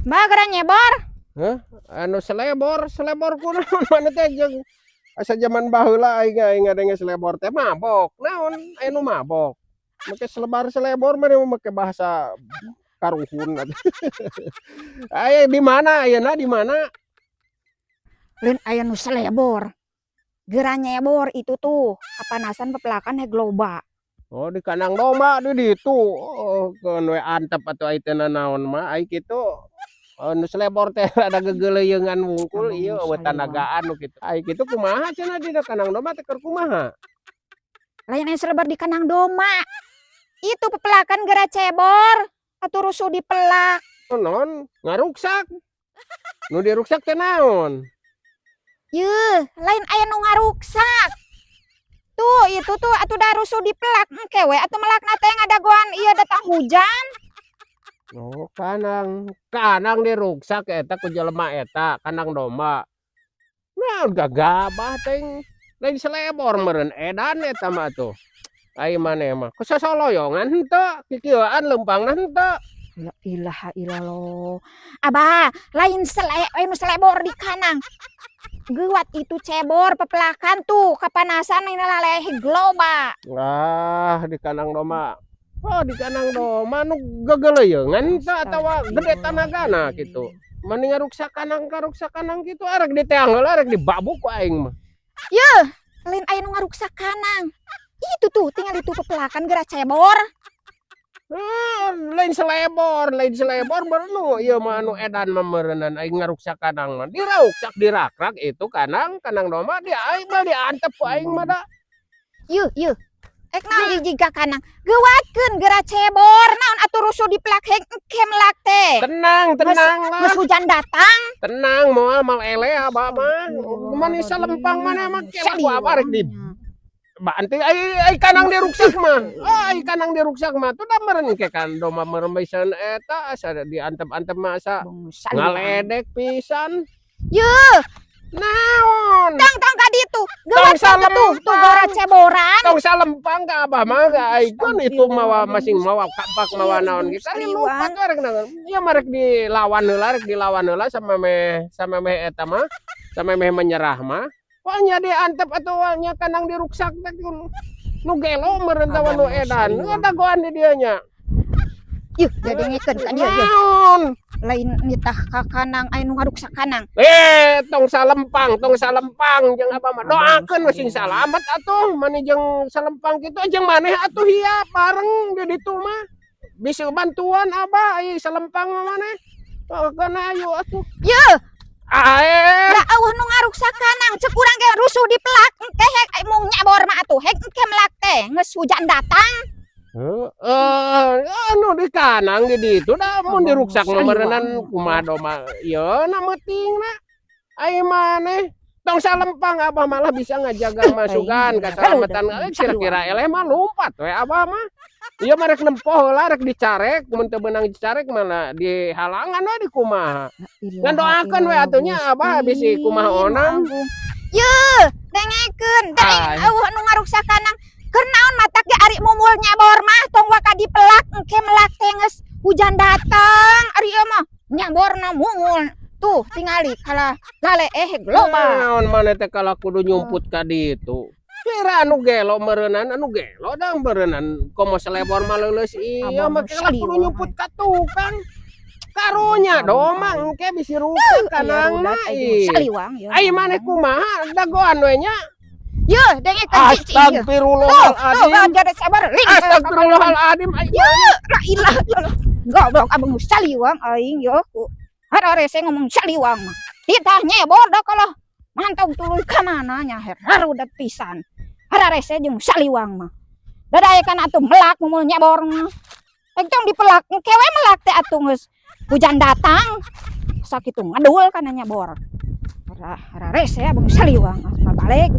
Bah, geura nyebor. Hah? Anu selebor, selebor kunaon maneh teh jeung asa jaman baheula aing aing ngadenge selebor teh mabok. Naon aya nu mabok? Make selebar-selebor mah make bahasa karuhun atuh. Aya di mana ayeuna, di mana? Lain aya nu selebor. Geura nyebor itu tuh, kapanasan pepelakan heg loba. Oh, di kandang domba di ditu. Oh, keun we antep atuh ai teu nanaon mah, ai kitu anu selebor teh rada gegeleuyeungan wungkul ieu euweuh tanagaan nu kitu. Ai kitu kumaha cenah dina kandang domba teh keur kumaha? Lain aya selebor di kandang domba. Itu pepelakan geura cebor, atuh rusuh dipelak. Naon ngaruksak? Nu diruksak teh naon? Yeuh, lain aya nu ngaruksak. Tuh, itu tuh atuh da rusuh dipelak, engke we atuh melakna teh ngadagoan ieu datang hujan. Oh, kandang kandang diruksak eta ku jelema eta, kandang domba. Naon gagabah teh, lain selebor meureun edan eta mah atuh. Ai maneh mah ku sasoloyongan henteu, kikieuan leumpangna henteu. La ilaha illallah. Abah, lain sele lain selebor di kandang. Geuwat itu cebor pepelakan tuh kapanasan ini laleh loba. Ah, di kandang domba. Oh, di kandang domba nu gegeleuyeungan henteu atawa gede tanagana kitu. Mending ngaruksak kandang karuksak kandang kitu arek diteang heula, arek dibabuk ku aing mah. Yeuh, lain aya nu ngaruksak kandang. Itu tuh tinggal itu pepelakan geura cebor. Ah, lain selebor baru nu ieu mah anu edan mah meureunan aing ngaruksak kandang mah. Diruksak dirakrak itu kandang kandang domba di aing mah diantep ku aing mah da. Yeuh, yeuh. Ek naon jijig ka kandang. Geuwatkeun geura cebor, naon atuh rusuh dipelak heg engke melak teh. Tenang, tenang lah. Geus hujan datang. Tenang, moal mal eleh abah mah. Mani salempang mana mah kela ku abah rek di Banting ai ai kandang diruksak mah. Ai kandang diruksak mah tuh da meureun ke kan domba meureun bisan eta asa diantep-antep mah asa ngaledek pisan. Yeuh, Naon? Tong tong ka ditu. Tong Geuwatkeun tuh, tuh geura ceboran. Tong salempang ka abah mah ka ai kan itu mawa masing mawa kapak mawa naon ge kan lupa tuh rek naon. Ieu mah rek dilawan heula, rek dilawan heula sama meh eta mah, sama meh menyerah mah. Wah, nya diantep atuh nya kandang diruksak teh nu gelo meureun tawa nu edan. Dagoan di dieu nya. Yuh, jadengekeun ka dieu yeuh. Naon? Lain nitah ka kandang aya nu ngaruksak kandang. Eh, tong salempang jeung abah mah. Doakeun we sing salamet atuh, mani jeung salempang kitu jeung maneh atuh hiap bareng di ditu mah. Bisa bantuan abah ai salempang mah maneh. Doakeun ayo atuh. Yeuh, Ae, da euweuh nu ngaruksak kandang, cek urang ge rusuh dipelak engke heg ai mung nyebor mah atuh heg engke melak teh geus hujan datang. Heeh, anu di kandang di ditu da mun diruksak mah meureunan kumaha domba ieu na meutingna. Ai maneh tong salempang, abah malah bisa ngajaga masukan kasalamatan, kira-kira eleh mah lumpat we abah mah. Ieu mah rek nempo heula, rek dicarek, mun teu beunang dicarek mana dihalangan we di kumaha. Ngan doakeun we atuh nya abah bisi kumaha onam. Yeuh, dengekeun, deng euweuh nu ngaruksak kandang. Keur naon matak ge ari mumul nyebor mah tong waka dipelak engke melak teh geus hujan datang. Ari ieu mah nyeborna mumul. Tuh tingali kalah lale eh loba. Naon maneh teh kalah kudu nyumput ka ditu. Kira anu gelo meureunan, anu gelo da meureunan komo selebor mah leuleus ieu mah kalah kudu nyumput ka tukang. Karunya domba engke bisi rusak kandang mah ih. Ai maneh kumaha dagoan we nya? Yeuh, dengekeun cicing ieu. Astagfirullahaladzim. Tuh, jadi sabar ling. Astagfirullahaladzim. Yeuh, la ilaha illallah. Goblok abang saliwang aing yo ku. Hararese ngomong saliwang mah. Titah nyebor da kalah mantog tuluy ka mana nya harudat pisan. Hararese jeung saliwang mah. Dadaekan atuh melak mumul nyebor mah. Ek tong dipelak engke we melak teh atuh geus hujan datang. Sakitu ngadul kana nyebor. Hararese abang saliwang mah balik.